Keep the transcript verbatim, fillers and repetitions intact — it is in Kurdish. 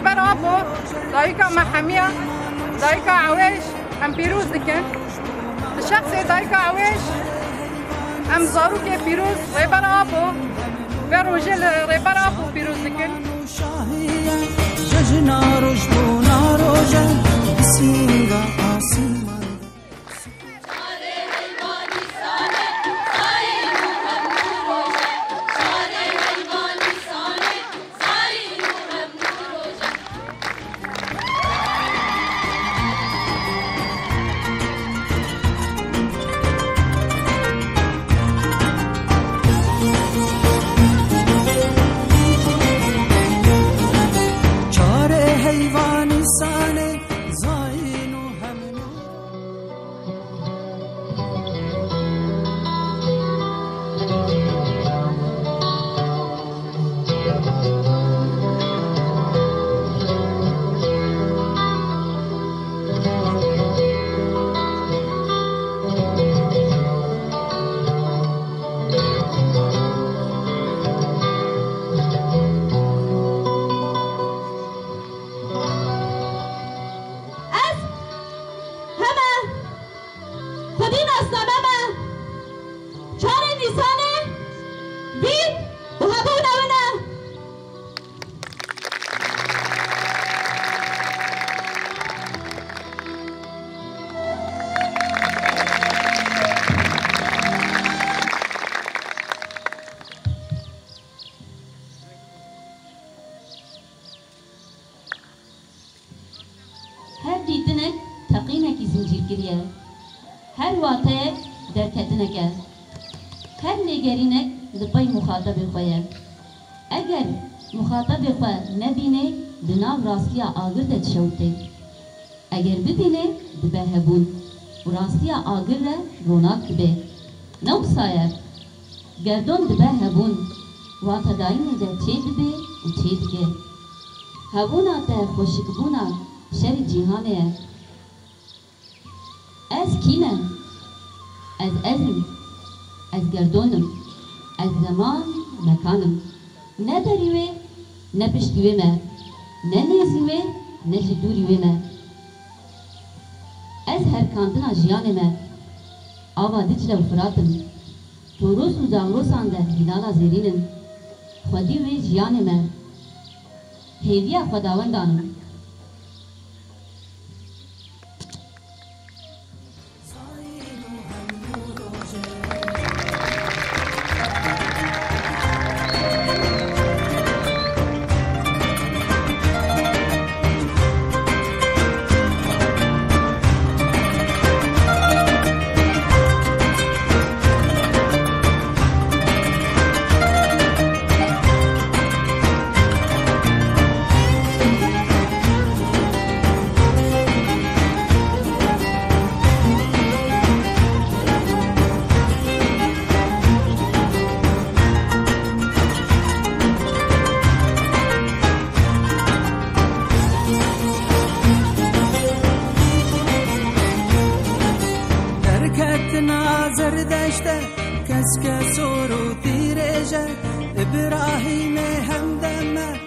Rêber Apo, dayika me hemiya, dayika Ewêj, em pîroz dikin. Di şexsê dayika Ewêj, em zarokê pîroz, Rêber Apo, vê rojê li Rêber Apo pîroz dikin. Şahiye, cejna roj bona roje, bi sînga asîman. Çarê heyva Nîsanê, zayîn û hemnû. Ez heme xwedî nasname me. Çarê Nîsanê vîn û hebûna win e. Her dîtinek teqînekî zincîrkirî ye. Her wateyek derketinek e. Her lêgerînek li pey muxatebê xwe ye. Eger muxatebê xwe nebînê, di nav rastiya agir de dişewitê. Eger bibînê, dibe hebûn û rastiya agir re ronak dibe. Ne wisa ye? Gerdon dibe hebûn, watedayînê de çêdibe û çêdike. Hebûna te xweşikbûna şerê cîhanê ye. Ez kî me? Ez ez im. Ez gerdon im. Ez zeman, mekan im. Ne berî wê, ne piştî wê me. Ne nêzî wê, ne jî dûrî wê me. Ez herkandina jiyanê me. Ava Dicle û Firat im. Toros û Zaglosan de hîlala zêrîn im. Xwedî wê jiyanê me. Hêviya xwedawendan im. Derketina Zerdeşte, keske sor û tîrêje, Îbrahîmê hemdeme.